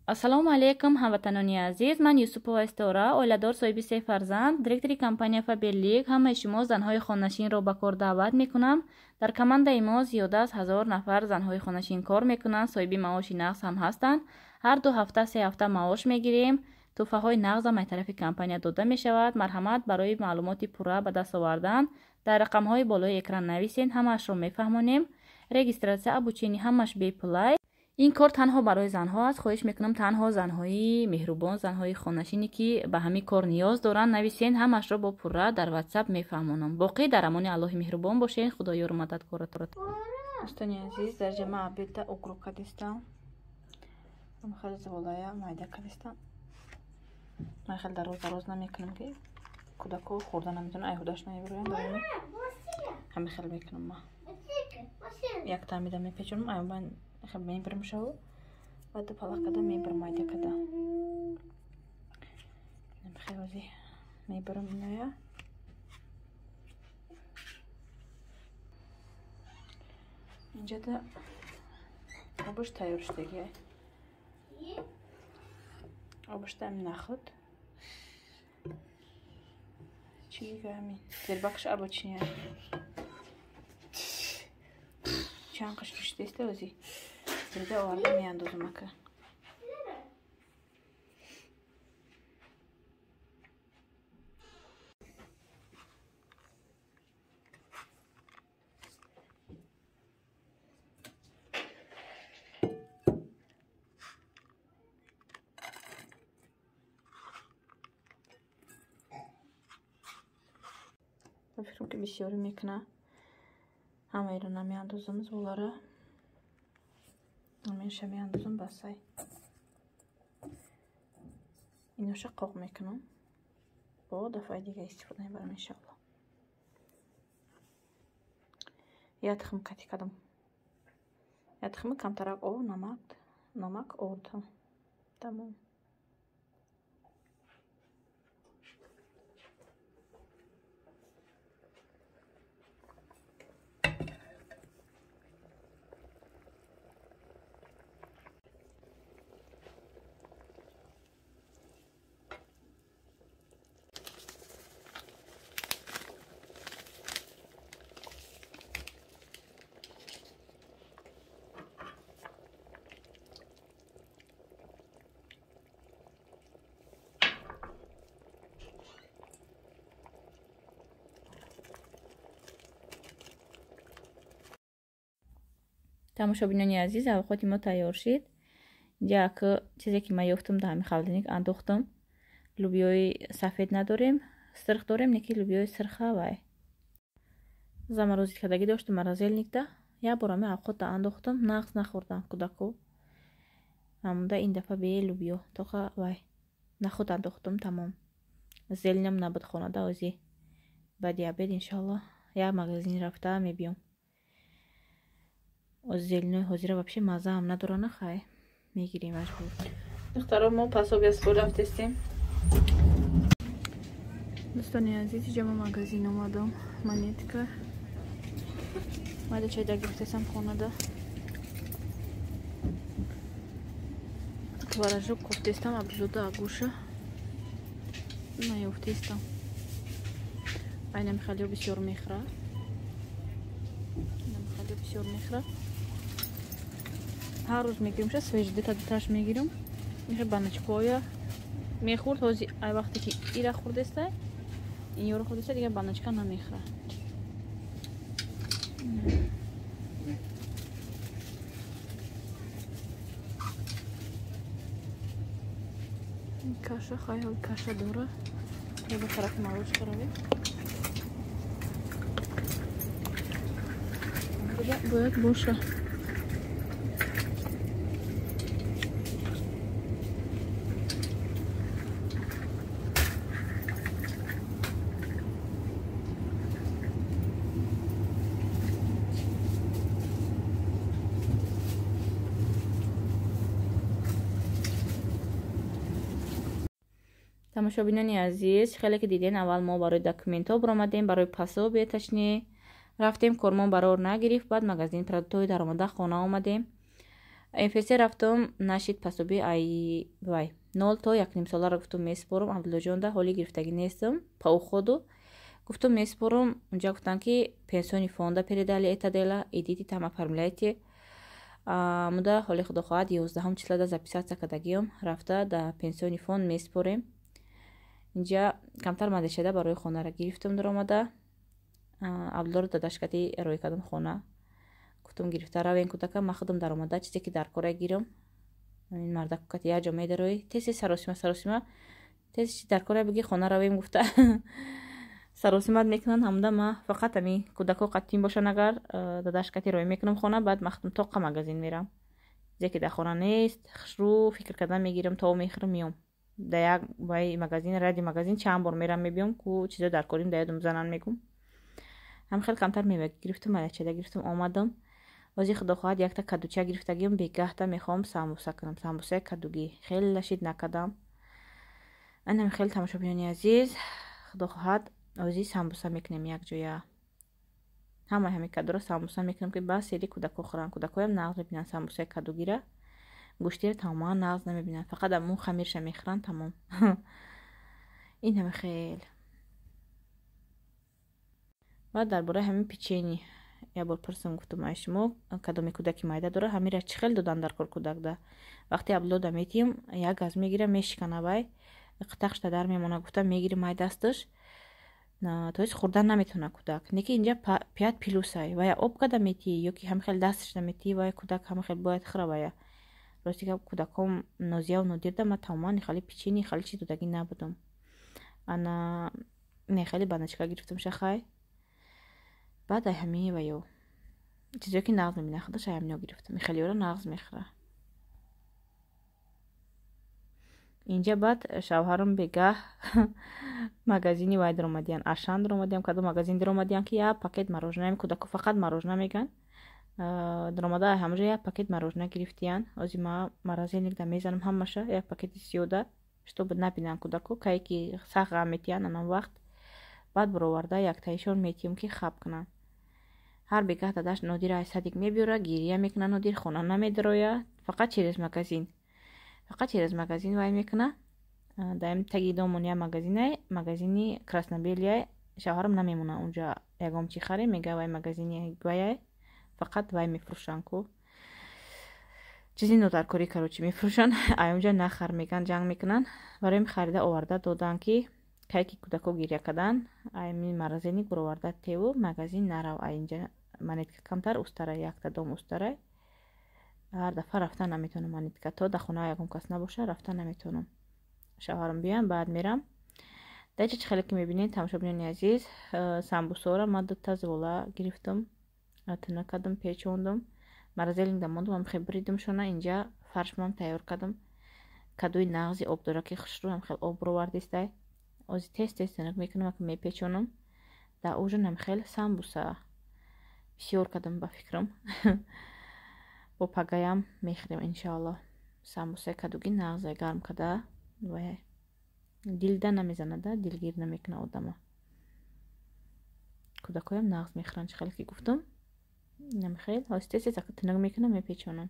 Ассалому алайкум, ҳамватанони азиз. Ман Юсупова Истора, оиладор, соҳиби се фарзанд, директори компания Фаберлик. Ҳамаи шумо занҳои хонашинро ба кор даъват мекунам. Дар командаи мо зиёда аз 1000 нафар занҳои хонашин кор мекунанд, соҳиби маоши нағз ҳам ҳастанд. Ҳар 2 ҳафта, 3 ҳафта маош мегирем. Тӯҳфаҳои нағз ҳам аз тарафи компания дода мешавад. Марҳамат, барои маълумоти пурра ба даст овардан дар рақамҳои болои экран нависен, ҳамаашро мефаҳмонем. Регистратсия, обучение ҳамаш бепулай. Ин кор танҳо барои занҳо аст. Хоҳиш мекунам, танҳо занҳои меҳрубон, занҳои хонашине, ки ба ҳамин кор ниёз доранд, нависен, ҳамашро бо пурра дар WhatsApp мефаҳмонам. Боқӣ дар амони Аллоҳи меҳрубон бошен. Худо ёру мададкоратон. Дӯстони азиз, дар ҷамъ обеда округ кадистам. Хеле зиволая майда кадистам. Ман хеле дароз дароз намекунам, ки кӯдако хӯрда наметавонанд, айҳудаш намебироянд. Ҳамин хел мекунам ман. Як таъмида мепечонам, ай мебирам шаву, баъд палақ када мебирам, майда када. Хелози мебирам иноя. Инҷада обуш тайёр шудагиай. Обушта нахуд. Чӣ дига ҳамин? Зербакш абочиня. Чанд қиш пишдеста ози. Зирда оварда меандозам ака. Ба фикрам, ки бисёрӣ мекуна. Ҳамаиро намеандозам, золара. Ҳамаиша меандозам, басай. Иноша қоқ мекунам. Бо дафъаи дига истифода мебарам, иншоалло. Я тухм кати кардам. Я тухми камтарак об, намак овардам. Тамом. Тамошобинони азиз, авқоти мо тайёр шид. Инҷа ака чизе ки ман ёфтам, дар ҳамин холодильник андохтам. Лубиёи сафед надорем, сирх дорем, неки лубиёи сирха вай заморозит кардагӣ доштам морозильникда. Як бор ҳамин авқотда андохтам, нағз нахӯрдам кӯдако. Ҳамонда ин дафъа бе лубиё тоқа вай нахуд андохтам, тамом. Зелнам набуд хонада ози. Баъди обед иншоалло як магазин рафта мебиём. Зелинои ҳозира вообще мазаам надорана, хай мегирем маҷбур. Духтаро, мо пасобия спор рафтестем. Дӯстони азиз, иҷа мо магазин омадам. Монетка. Майда чайда гирифтесам хонада. Творожок кофтестам, абзода агуша. Наёфтестам. Айнам хеле бисёр мехӯра. Хеле бисёр мехӯра. Ҳар рӯз мегирим, ша свежий дета деташ мегирим. Мехе баночкоя мехӯрд, ҳози ай вақте ки ира хӯрдеста, ин ёро хӯрдеста, дигар баночка намехӯра. Каша, хай каша дора. Ба тарафи молочка равем. Бояд боша. Тамошобинони азиз, хеле ки диден, аввал мо барои документҳо баромадем, барои пособие точнее рафтем, кормон барор нагирифт, баъд магазин продуктҳои даромада хона омадем. МФЦ рафтум, нашид пособие ай вай 0 то 1,5 соларо гуфтум месупорум. Абдуллоҷонда ҳоли гирифтагӣ нестам по уходу. Гуфтум месупорум, унҷа гуфтанд ки пенсионный фонда передали это дело, идите там оформляйте. Муда ҳоли худо хоҳад 11 числада записаться кардагиём, рафта да пенсионный фонд месупорем. Инҷа камтар мандешада барои хонара гирифтум, даромада Абдуллоро дадашкати рӯй кардам хона. Гуфтум гирифта равен кӯдака, ман худам даромада чизе ки дар кора гирам. Ин марда кӯкати як ҷо медарои, тез тез саросима саросима, тез чи дар кора биги хона равем гуфта саросимат мекунанд. Ҳамда ма фақат ами кӯдако қаттин бошанд, агар дадашкати рӯй мекунам хона, баъд ман худам тоқа магазин мерам. Чизе ки дар хона нест, хушрӯ фикр кардан мегирам, то мехӯрам миём. Да як вай магазин, ради магазин чанд бор мерам мебиём, ку чизо дар корим да ёдам занан мегум. Ҳам хел камтар мева гирифтум, малачада гирифтум, омадам. Ози худо хоҳад якта кадуча гирифтагиам, бегаҳта мехоҳам самбуса кунам, самбусаи кадугӣ. Хеле лашид накардам. Анам хеле тамошобинони азиз, худо хоҳад ози самбуса мекунем якҷоя. Ҳамаи ҳамин кадуро самбуса мекунам, ки бас сери кӯдако хӯранд. Кӯдакоям нағз мебинанд самбусаи кадугира, гӯштиро тамоман нағз намебинанд, фақат амун хамирша мехӯранд, тамом. Ин ҳама хел. Баъд дар бораи ҳамин печени як бор пурсам, гуфтум ай шумо кадоме кӯдаки майда дора, ҳамира чӣ хел додан дар кор кӯдакда? Вақте Абдуллода метиҳем, як газ мегира, мешикана, вай қитақшта дар мемона, гуфта мегирим ай дасташ, то есть хӯрдан наметавона кӯдак. Не ки инҷа пять плюсай, вая об када метиҳӣ ё ки ҳама хел дасташда метиҳӣ, вая кӯдак ҳама хел бояд хӯра вая. Рости гап, кӯдаком Нозияву Нодирда ман тамоман хеле печени хеле чиз додагӣ набудам. Ана не хеле баночка гирифтам шахай. Баъд ай ҳамин ваё чизое ки нағз мебинад худаш ай ҳамино гирифтам. Хелиёро нағз мехӯра. Инҷа баъд шавҳарам бегаҳ магазини вай даромадиян, Ашан даромадиям, кадом магазин даромадиян ки як пакет мороженое, кӯдако фақат мороженое меган. Даромада ай ҳамаҷо як пакет мороженое гирифтиян. Ози ма морозильникда мезанам ҳамаша, як пакети зиёда, чтобы набинанд кӯдако, кае ки сахт ғам метиҳанд анон вақт. Баъд бароварда яктаишон метиҳем ки хаб кунанд. Ҳар бегаҳ дадаш Нодира ай садик мебиёра, гирия мекуна, Нодир хона намедароя, фақат через магазин. Фақат через магазин вай мекуна. Даим таги домон як магазинай, магазини Краснобелияй, шавҳарам намемона унҷа ягон чи харе, мега вай магазини ваяй, фақат вай мефурӯшанд ку. Чизи нодаркорӣ короче мефурӯшанд, ай унҷа нахар меган, ҷанг мекунанд. Барои харида оварда доданд ки кае ки кӯдако гиря карданд, ай морозильник бароварда теву магазин нарав, ай инҷа монетка камтар устарай, якта дом устарай. Ҳар дафъа рафта наметавонам монетка, то дар хона ягон кас набоша рафта наметавонам. Шавҳарам биёям, баъд мерам. Дар чӣ хеле ки мебинед тамошобинони азиз, самбусаро ман дута звола гирифтам, тина кардам, печондам, морозильникда мондам, ам хел бридам шона. Инҷа фаршмам тайёр кардам. Кадуи нағзи об дора ки хушрӯ ам хел об баровардистай. Ози тез тез тинак мекунам, ака мепечонам. Дар ужинам хел самбуса бисёр кардам ба фикрам. Бо пагаям мехӯрем иншоаллоҳ. Самбусаи кадуги нағзе гарм карда, вай дилда намезанада, дилгир намекуна одама. Кӯдакоям нағз мехӯранд, чӣ хеле ки гуфтам. Намехел, ҳози тез тез ака тинак мекунам, мепечонам.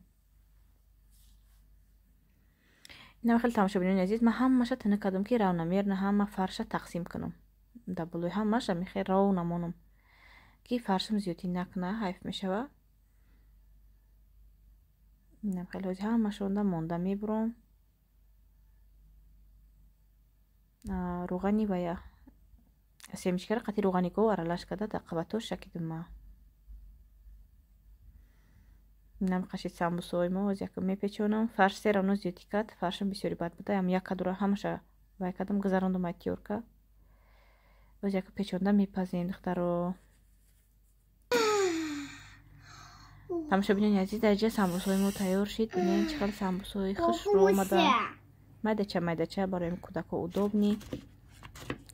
Инам хеле тамошобинони азиз, ман ҳамаша тинак кардам ки равномерно ҳама фарша тақсим кунам. Дар болои ҳамаша мехел ров намонам, ки фаршам зиёдтӣ накуна, ҳайф мешава. Инам хеле ҳози ҳамашонда монда мебурам. Рӯғани вая семечкаро қати рӯғани гов аралаш карда дар қабатҳо шакидум ма. Инам қашид самбусаҳои мо, ҳози якм мепечонам. Фарш се равно зиёдтӣ кард, фаршам бисёри бад буда, ам як кадура ҳамаша вай кардам, гузарондам ай тёрка. Ҳози якм печонда мепазем, духтаро. Тамошобинони азиз, дар ҷа самбусаҳои мо тайёр шид. Бинед чӣ хел самбусаҳои хушрӯ омада. Майдача майдача барои кӯдако удобни.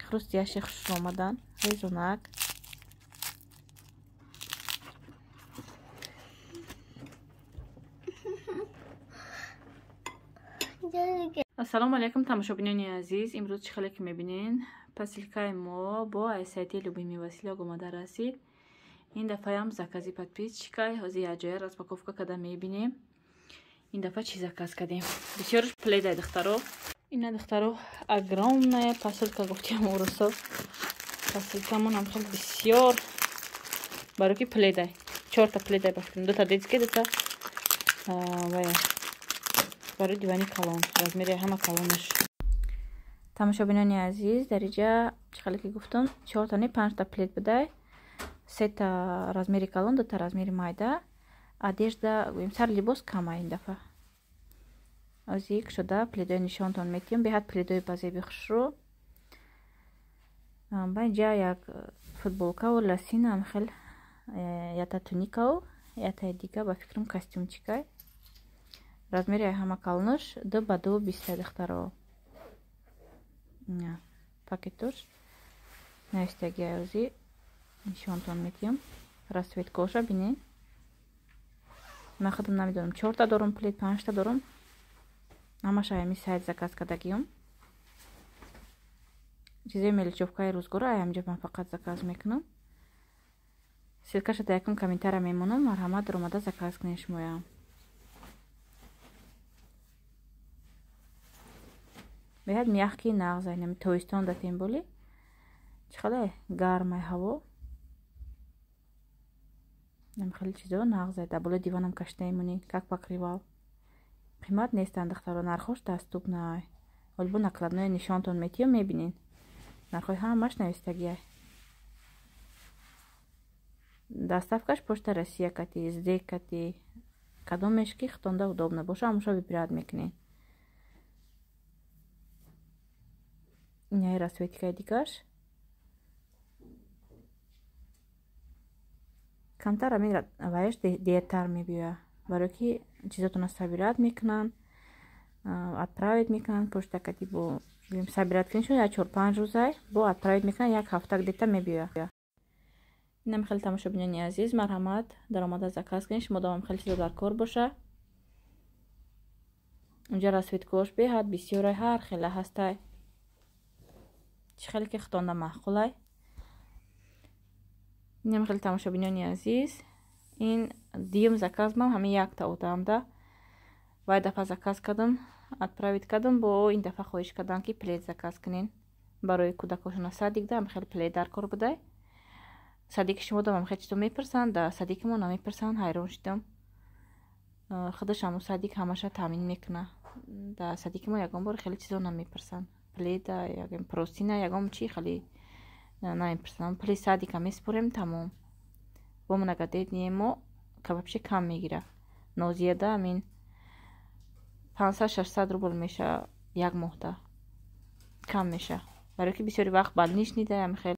Хрустяши хушрӯ омадан, резонак. Ассалому алайкум тамошобинони азиз. Имрӯз чӣ хеле ки мебинен, посилкаи мо бо ай сайти Любимый Василек омада расид. Ин дафъаям закази подписчикай. Ҳозир якҷоя распаковка карда мебинем. Ин дафъа чӣ заказ кардем? Бисёрш пледай, духтаро. Ина, духтаро, огромная посылка гуфтиам урусо. Посылкамон ҳам хеле бисёр, барои ки пледай. Чорта пледай ба фикрам. Дута детский, дута вая барои дивани калон, размери ҳама калонаш. Тамошобинони азиз, дар иҷа чӣ хеле ки гуфтам, чорта не, панҷта плед будай. Сета размери калон, дута размери майда. Одежда, гӯем, сар либос кама ин дафъа. Озик шуда пледои нишонтон метиҳам, беҳад пледои базеби хушрӯ. Ба инҷа як футболкаву ласинам хел, ята туникаву ятаи дига, ба фикрам, костюмчикай. Размери ҳама калонош 2 ба 2,20, духтаро. Пакетош навистаги, ози нишонтон метиҳам. Расцветкоша бинед. Ман худам намедонам, чорта дорум плед, панҷта дорум. Ҳамаша ами сайт заказ кардагиём. Чизои мелочёвкаи рӯзгора ай ҳамҷа ман фақат заказ мекунам. Ссылкаша дар якум комментария мемонам, марҳамат, даромада заказ кунед шумоям. Беҳад мягкий, нағз, айнами тобистон да тем более. Чӣ хеле гармай ҳаво. Нам хеле чизо нағз, дар болои диванам кашида мемонӣ, как покрывал. Қимат нестанд, духтаро, нархош доступный. Ҳоли бо накладное нишонтон метиҳам, мебинед. Нархҳои ҳамаш навистагиай. Доставкаш Почта Россия кати, СДЭК кати, кадомеш ки хитонда удобно боша, ҳамоша выбирать мекунед. Инаи расцветкаи дигаш. Камтар ҳамин ваяш дертар мебиёяд, барое ки чизотона собирать мекунанд, отправить мекунанд почта кати, бо собирать кунишон як 4-5 рӯзай, бо отправить мекунанд, як ҳафта где-то мебиёяд. Инам хеле, тамошобинони азиз, марҳамат, даромада заказ кунед, шумо давом хеле чизо дар кор боша. Унҷа расцветкош беҳад бисёрай, ҳар хела ҳастай. Чӣ хеле ки хитонда маъқулай. Инам хеле, тамошобинони азиз, ин дуюм заказмам ҳамин якта одамда. Вай дафъа заказ кардам, отправить кардам, бо ин дафъа хоҳиш кардам, ки плед заказ кунен барои кӯдакошона. Садикда ҳам хеле плед дар кор будай. Садики шумо дам хеле чизо мепурсанд, да садики мо намепурсанд, ҳайрон шудам. Худаш ҳамун садик ҳамаша таъмин мекуна. Да садики мо ягон бор хеле чизо намепурсанд. Пледа, ягон простыня, ягон чи хеле намепурсанд. Пули садика месупорем, тамом. Бо многодетные мо вообще кам мегира. Нозияда амин 500-600 рубл меша як моҳда. Кам меша. Барои ки бисёри вақт больничный да, ами хел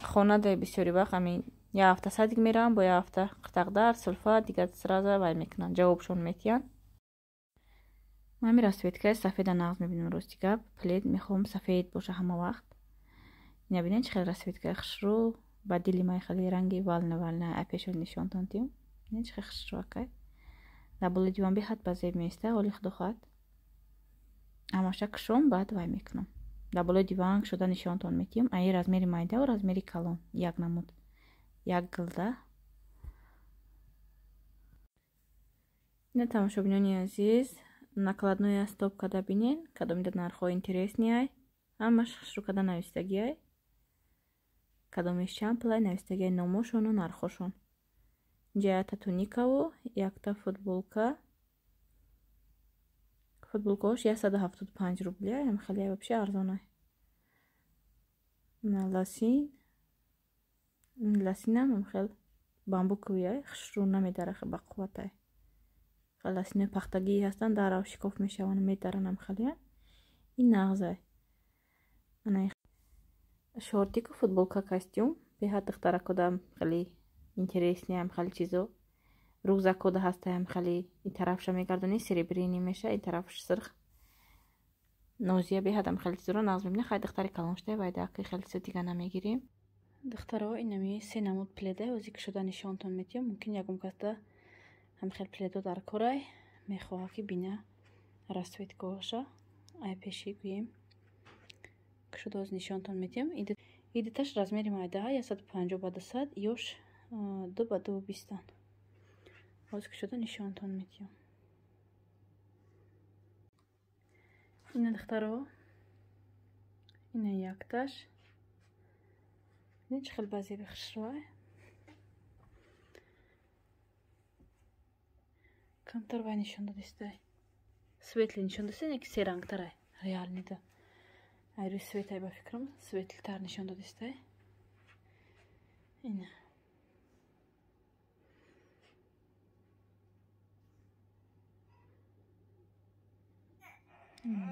хона да, бисёри вақт ами як ҳафта садик мераванд, бо як ҳафта қитақдар, сулфа, дигар сразу вай мекунанд, ҷавобшон метиҳанд. Ман ҳамин расцветкаи сафеда нағз мебинам, рости гап. Плед мехоҳам сафед боша ҳама вақт. Ина бинед, чӣ хеле расцветкаи хушрӯ, ба дили ман хеле ранги волна волна апешо нишонтон тиём. Бинед, чӣ хеле хушрӯ акай. Дар болои диван беҳад ба зеб меиста, ҳоли худо хоҳад. Ҳамаша кушом, баъд вай мекунам. Дар болои диван шуда нишонтон метиҳам. Аи размери майдаву размери калон як намуд. Як гилда. Ина, тамошобинони азиз, накладное стоп када бинед, кадомида нархҳо интересный, ҳамаш хушрӯ када навистагиай. Кадомиш чанд пулай навистагиай, номошону нархошон. Инҷа якта туникаву якта футболка. Футболкаош 175 рубля, ам хеле вообще арзонай. Ласин, ласинам ам хел бамбуковый, хушрӯ намедарахе, ба қувватай. Ласинои пахтагӣ ҳастанд, дарав шикоф мешаванд, медаранам хеле. Ин нағзай. Ана шортику футболка костюм беҳад духтаракодам хеле интересный ам хеле чизо. Рюкзакода ҳастаям хеле, ин тарафша мегардонӣ, серебряный меша, ин тарафш сирх. Нозия беҳадам хеле чизоро нағз мебинад. Хай, духтари калон шуда, вай даки хеле чизо дига намегирем. Духтаро, инами се намуд пледа ози ки шуда нишонтон метиҳам. Мумкин ягон касда ҳам хел пледо дар корай, мехоҳа ки бина расцветкоша. Ай пеши гӯем кушода оз нишонтон метиҳам. Идиташ размери майдаҳа 150 ба 200, ёш 2 ба 2,20-ан. Ҳозир кушода нишонтон метиҳам. Ина духтаро, ина якташ. Ина чӣ хел базеби хушрӯай. Камтар вай нишон додистай. Светлый нишон додистай, не ки серангтарай. Реальныйда. Ай рӯи светай ба фикрам, светлитар нишон додистай. Ина.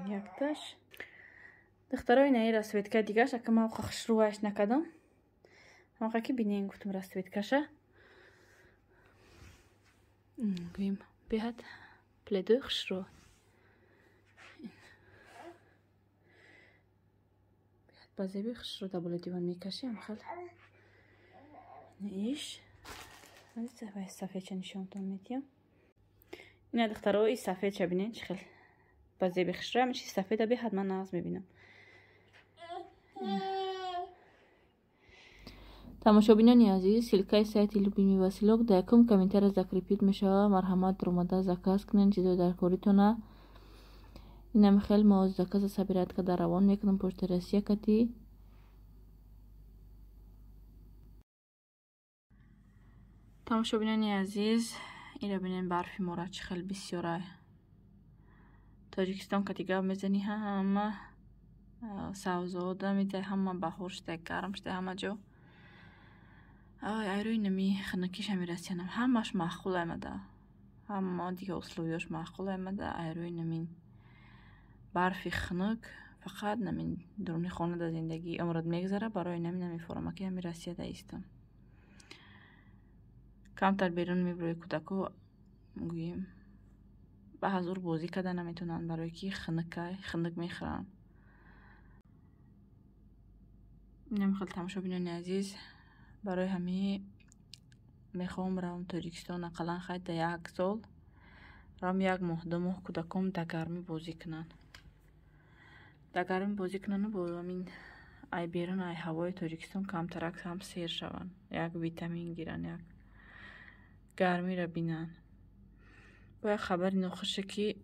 Якташ. Духтаро, ина и расцветка дигаш, ака ман хушрӯяш накардам. Ҳамақа ки бинем гуфтам расцветкаша. Гӯем беҳад пледои хушрӯ. Беҳад ба зеби хушрӯ дар болои диван мекаши ҳамхел. Иш. Сафедча нишонтон медиҳам. Ина духтаро, и сафедча бинед чӣ хел ба зеби хушрӯ. Ҳамин чизи сафеда беҳад ман нағз мебинам. Тамошобинони азиз, ссылкаи сайти Любимый Василок дар якум комментария закрепить мешавад. Марҳамат омада заказ кунед чизои дар коритона. Инам хел мо заказа собирать карда равон мекунам почта Россия кати. Тамошобинони азиз, ира бинем барфи мора чӣ хел бисёрай. Тоҷикистон кати гап мезанӣ, ҳама савзода митай, ҳама баҳор шудай, гарм шудай ҳама ҷо. Ай, айрӯи нами хунукиш ҳами Россиянам ҳамаш маъқул аймада. Ҳама дига условияш маъқул аймада. Айрӯи намин барфи хунук фақат намин дуруни хона дар зиндагӣ умрат мегзара, барои нами намефорам ки ҳами Россияда истам. Камтар берун мебирои кӯдако, гӯем ба ҳазур бозӣ карда наметавонанд, барое ки хунукай, хунук мехӯранд. Инам хел тамошобинони азиз, барои ҳамин мехоҳам равам Тоҷикистон, ақаллан хай дар як сол равам як моҳ, ду моҳ кӯдаком дар гармӣ бозӣ кунанд. Дар гармӣ бозӣ кунанду бо ҳамин ай берун, ай ҳавои Тоҷикистон камтарак ҳам сер шаванд, як витамин гиранд, як гармиро бинанд. Бо як хабари нохуше ки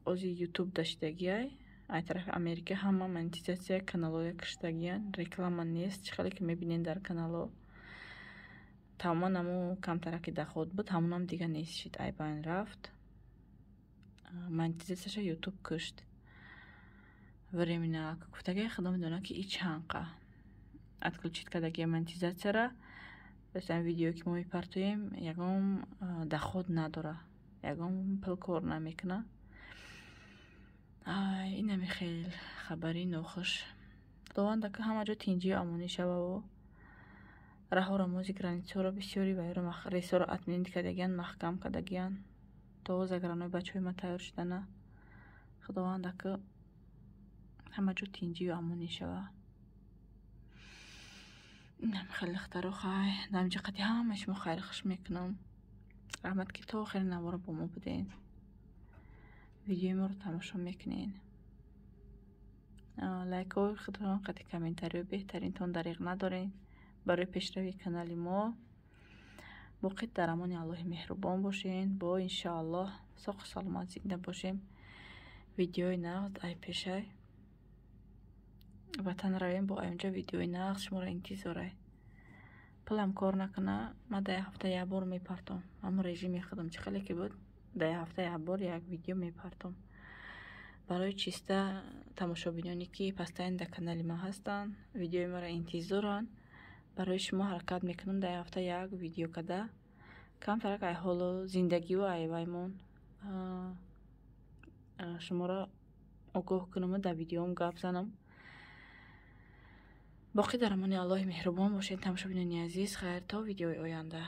ози ютуб даштагиай, ай тарафи Америка ҳама монетизатсия каналҳоя киштагиян, реклама нест, чӣ хеле ки мебинед дар каналҳо. Тамоман ҳамо камтараки доход буд, ҳамонам дига нест шид, ай байн рафт. Монетизатсияша ютуб кушт. Временно гуфтагиай, худо медонад ки и чанқа отключить кардагия монетизатсияра. Масалан, видеое ки мо мепартоем, ягон доход надора, ягон пул кор намекунад. Ай, инами хел хабари нохуш. Худованд ака ҳама ҷо тинҷию амонӣ шававу раҳоро мози границаҳоро бисёри вайро рейсҳоро отменить кардагиян, маҳкам кардагиян. То загранои бачаҳои ман тайёр шудана. Худованд ака ҳама ҷо тинҷию амонӣ шава. Инам хеле духтаро, хай дар инҷа қати ҳамаи шумо хайру хуш мекунам. Раҳмат ки то охири наворо бо мо будед. Видеои моро тамошо мекунед. Лайкҳои худро қати комментариҳои беҳтаринтон дариғ надоред барои пешравии канали мо. Боқӣ дар амони Аллоҳи меҳрубон бошед. Бо иншоаллоҳ соқу саломат зинда бошем. Видеои нағз ай пешай ватан равем, бо ай онҷа видеои нағз шуморо интизорай. Пулам кор накуна, ман дар як ҳафта як бор мепартом. Ҳамон режими худам чӣ хеле ки буд, дар як ҳафта як бор як видео мепартом. Барои чиста тамошобиноне ки постоянно дар канали ман ҳастанд, видеои маро интизоранд, барои шумо ҳаракат мекунам дар як ҳафта як видео карда, камтарак ай ҳолу зиндагиву ай ваймон шуморо огоҳ кунаму дар видеоам гап занам. Боқӣ дар амони Аллоҳи меҳрубон бошед, тамошобинони азиз. Хайр то видеои оянда.